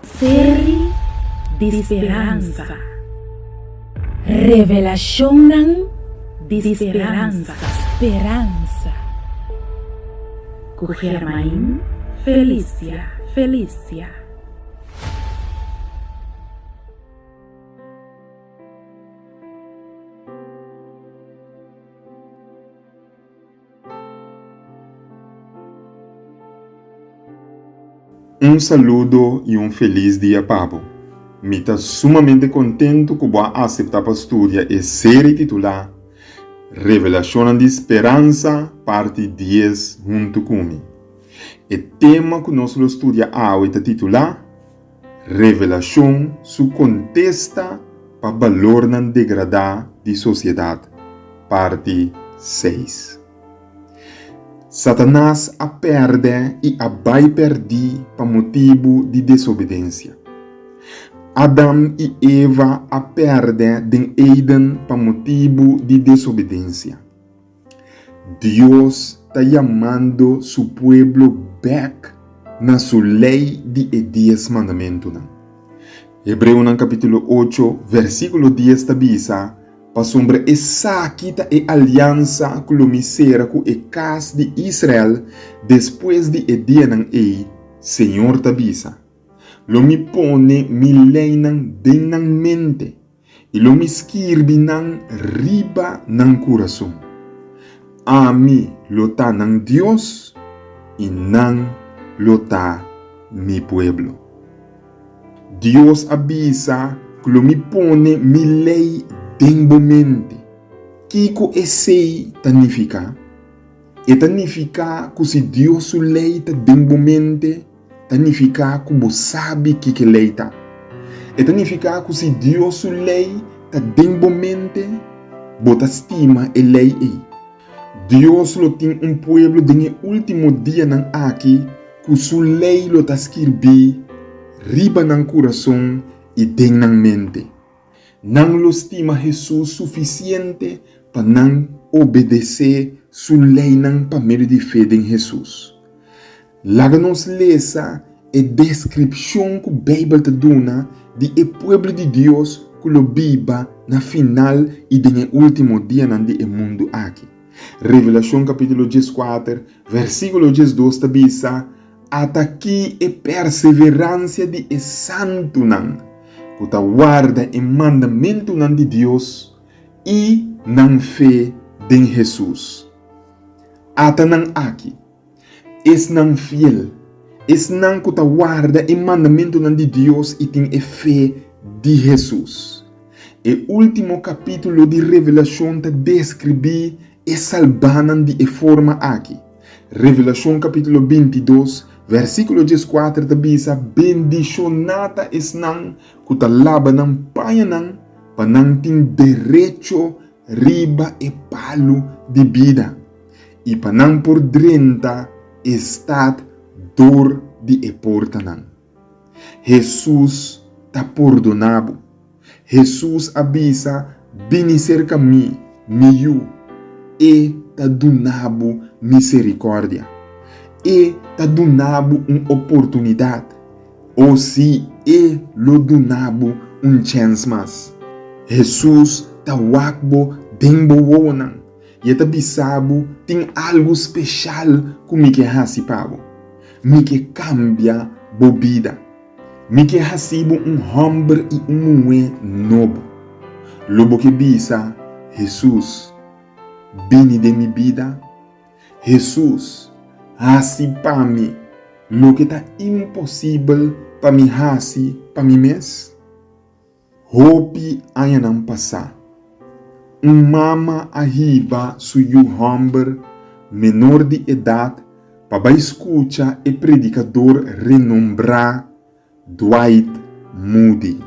Seri di speransa. Revelashonnan di speransa. Speransa. Ku Germain Felicia Felicia. Un saludo y un feliz dia pa bo. Mi ta sumamente contento cu bo a acepta pa studia e serie titula Revelacionnan di Speransa parti dies hunto cu mi. E tema cu nos lo studia awe ta titula Revelacion su contesta pa balornan degradá di sociedad, parti seis. Satanas a pèrdè i a bai pèrdí pa motibu di desobedensia. Adam i Eva a pèrdè den Eden pa motibu di desobedensia. Dios ta yamando su pueblo bèk na su lei di e Dies Mandamentunan. Hebreonan kapítulo ocho, versíkulo dies ta bisa, Pasobra esaki ta e aliansa ku lo mi sera ku e kas di Israel despues di e dianan ei, Señor ta bisa, Lo mi pone mi leinan den nan mente, i lo mi skirbi nan riba nan kurason. Ami lo ta nan Dios, i nan lo ta mi pueblo. Dios a bisa ku lo mi pone mi lei den bo mente. Kiko esei ta nifiká? E ta nifiká ku si Dios su lei ta den bo mente, ta nifiká ku bo sabi kiko e lei ta. E ta nifiká ku si Dios su lei ta den bo mente, bo ta stima e lei ei. Dios lo tin un pueblo den e último dianan aki ku su lei lo ta skirbí riba nan kurason i den nan mente. Nan lo stima Hesus sufisiente pa nan obedesé su leinan pa medio di fe den Hesus. Laga nos lesa e deskripshon ku Beibel ta duna di e pueblo di Dios ku lo biba na final i den e último dianan di e mundu aki. Revelashon kapítulo dieskuater, versíkulo diesdos ta bisa, At'akí e perseveransia di e santunan ku ta warda e mandamentunan di Dios i nan fe den Hesus. Ata nan aki. Esnan fiel, esnan ku ta warda e mandamentunan di Dios i tin e fe di Hesus. E último kapítulo di Revelashon ta deskribí e salbánan di e forma aki. Revelashon kapítulo bintidos, versíkulo dieskuater ta bisa, Bendishoná ta esnan ku ta laba nan pañanan, pa nan tin derecho riba e palu di bida. i pa nan por drenta e stat dor di e portanan. Hesus ta pordoná bo. Hesus a bisa, Bini serka mi, mi yu. E ta duna bo miserikòrdia. E ta duna bo un oportunidat. O sí, e lo duna bo un chèns mas. Hesus ta wak bo den bo wowonan. I e ta bisa bo, Tin algu speshal ku mi ke hasi pa bo. Mi ke kambia bo bida. Mi ke hasi bo un hòmber i un muhé nobo. Lo bo ke bisa, Hesus, bini den mi bida. Hesus, hasi pa mi loke ta imposibel pa mi hasi pa mi mes. Hopi añanan pasá, un mama a hiba su yu hòmber menor di edat pa bai skucha e predikador renombrá Dwight Moody.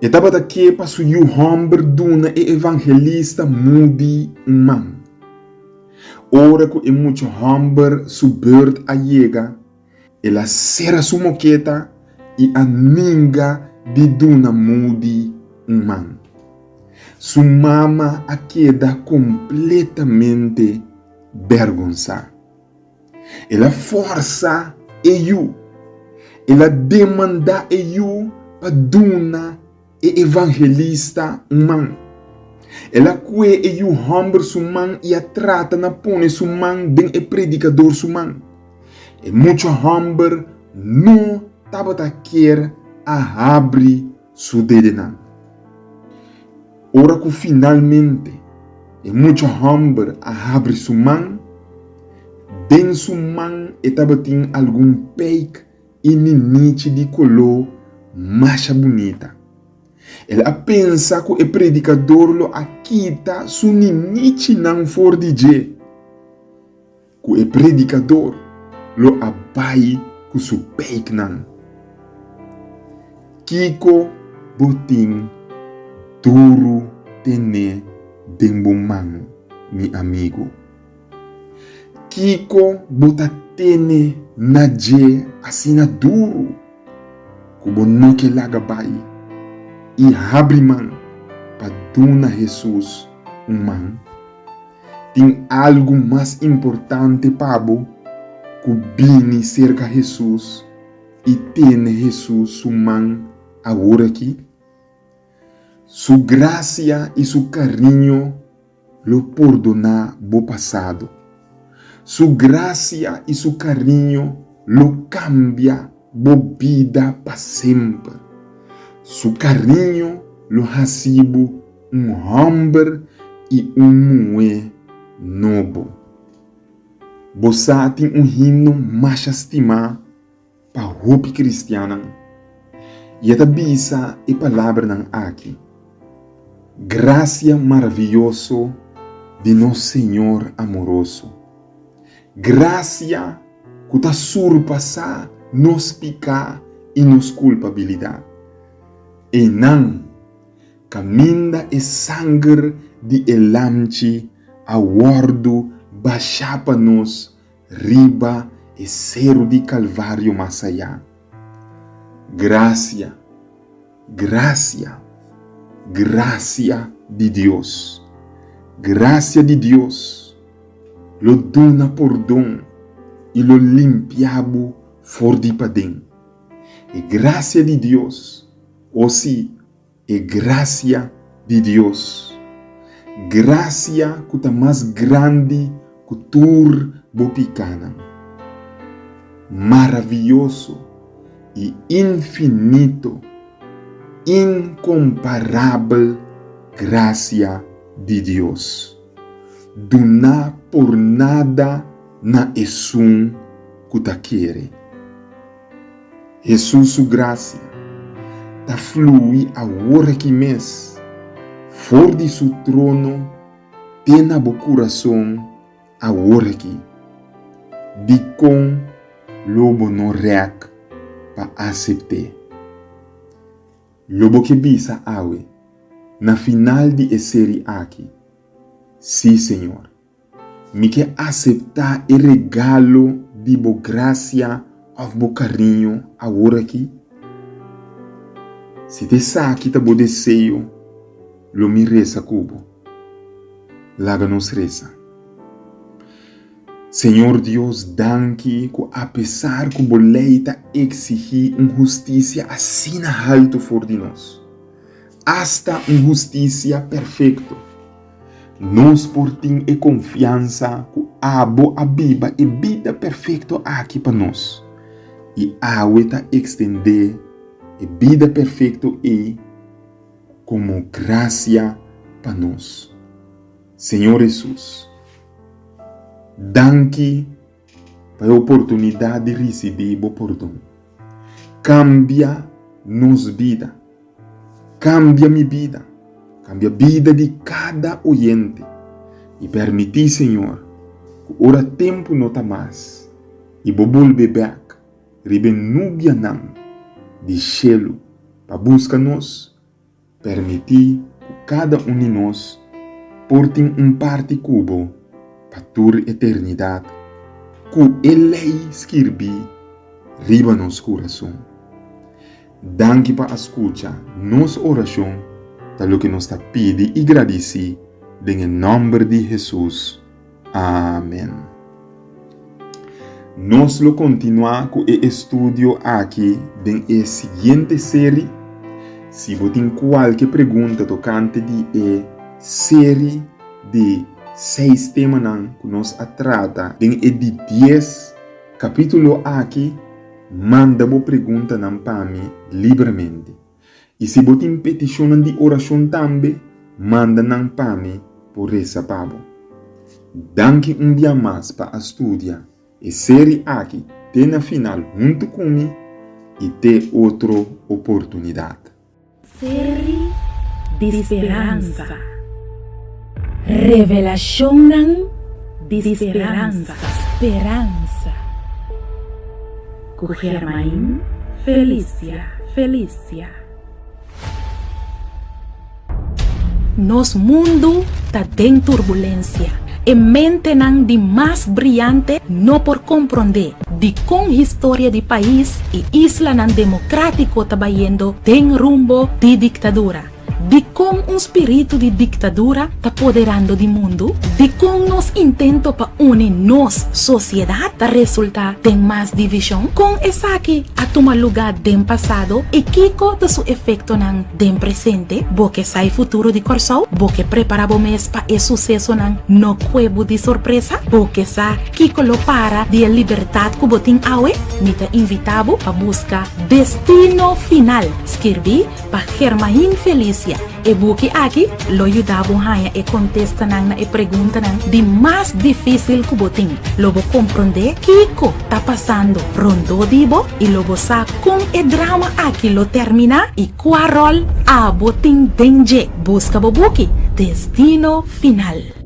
E tabata ke pa su yu hòmber duna e evangelista Moody un man. Ora ku e mucha hòmber su beurt a yega, El a sera su moketa i a ninga di duna Moody un man. Su mama a keda kompletamente bèrgonsá. El a fòrsa e yu. El a demandá e yu pa duna e evangelista un man. El a kue e yu hòmber su man i a trata na pone su man den e predikador su man. E mucha hòmber no tabata kier a habri su dedenan. Ora ku finalmente e mucha hòmber a habri su man, den su man e tabatin algun peik i ninichi di koló masha bunita. El a pensa ku e predikador lo a kita su ninichinan for di dje, ku e predikador lo a bai ku su peiknan. Kiko bo tin duru tené den bo man, mi amigu? Kiko bo ta tene na dje asina duru ku bo no ke laga bai i habri man pa duna Hesus un man? Tin algu mas importante pa bo ku bini serka Hesus i tene Hesus su man aworakí? Su grasia i su kariño lo pordoná bo pasado. Su grasia i su kariño lo kambia bo bida pa semper. Su kariño lo hasi bo un hòmber i un muhé nobo. Bo sa tin un himno masha stimá pa hopi kristiannan, i e ta bisa e palabranan aki, Grasia maravioso di nos Señor amoroso, grasia ku ta surpasá nos piká i nos kulpabilidat. Einan, kaminda e sanger di e Lamchi a wòrdu bashá pa nos Riba e seru di Kalvario mas ayá. Grasia, grasia, grasia di Dios, grasia di Dios lo duna pordon i lo limpia bo for di paden. E grasia di Dios, o si, E grasia di Dios. Grasia ku ta mas grandi ku tur bo pikanan. Maravioso i infinito, inkomparabel grasia di Dios. Duná por nada na esun ku ta kere. Hesus su grasia ta flui awor aki mes for di su trono te na bo kurason awor aki. Dikon lo bo no rèk pa asept'é? Lo bo ke bisa awe, na final di e seri aki, Sí, Señor. Mi ke aseptá e regalo di bo grasia òf bo kariño aworakí? Si ta esaki ta bo deseo, lo mi resa ku bo. Laga nos resa. Señor Dios, danki ku apesar ku bo lei ta eksigí un hustisia asina haltu for di nos, asta un hustisia perfekto, Nos por tin e konfiansa ku abo a biba e bida perfekto aki pa nos, i awe ta ekstendé e bida perfekto ei komo grasia pa nos. Señor Hesus, danki pa e oportunidat di risibí bo pordon. Kambia nos bida. Kambia mi bida, kambia bida di kada oyente i permití, Señor, ku ora tempu no ta mas i Bo bolbe bèk riba e nubianan di shelu pa buska nos, permití ku kada un di nos por tin un parti ku Bo pa tur eternidat, ku e lei skirbí riba nos kurason. Danki pa a skucha nos orashon ta loke nos ta pidi i gradisi den e nòmber di Hesus. Amen. Nos lo kontinuá ku e estudio aki den e siguiente seri. Si bo tin kualke pregunta tokante di e seri di seis temanan ku nos a trata den e di dies kapítulo aki, manda bo preguntanan pa mi libremente. I si bo tin petishonnan di orashon tambe, manda nan pa mi por resa pa bo. Danki un bia mas pa a studia e seri aki te na final huntu ku mi i te otro oportunidat. Seri di speransa. Revelashonnan di speransa. Speransa. Ku Germain Felicia Felicia. Nos mundu ta den turbulensia. E mentenan di mas briante no por komprondé dikon historia di pais i islanan demokratiko ta bayendo den rumbo di diktadura. Dikon un spiritu di diktadura ta poderando di mundu? Dikon nos intento pa uni nos sosiedat ta resultá den mas divishon? Kon esaki a tuma lugá den pasado i kiko ta su efektonan den presente? Bo ke sa e futuro di Kòrsou? Bo ke prepará bo mes pa e susesonan no kue bo di sorpresa? Bo ke sa kiko lo para di e libertat ku bo tin awe? Mi ta invitá bo pa buska Destino Final, skirbí Pa Germain Felicia, e buki aki lo yuda bo haña e kontestanan na e preguntanan di mas difísil ku bo tin. Lo bo komprondé kiko ta pasando rondó di bo i lo bo sa kon e drama aki lo terminá i kua ròl abo tin den dje. Buska bo buki, Destino Final.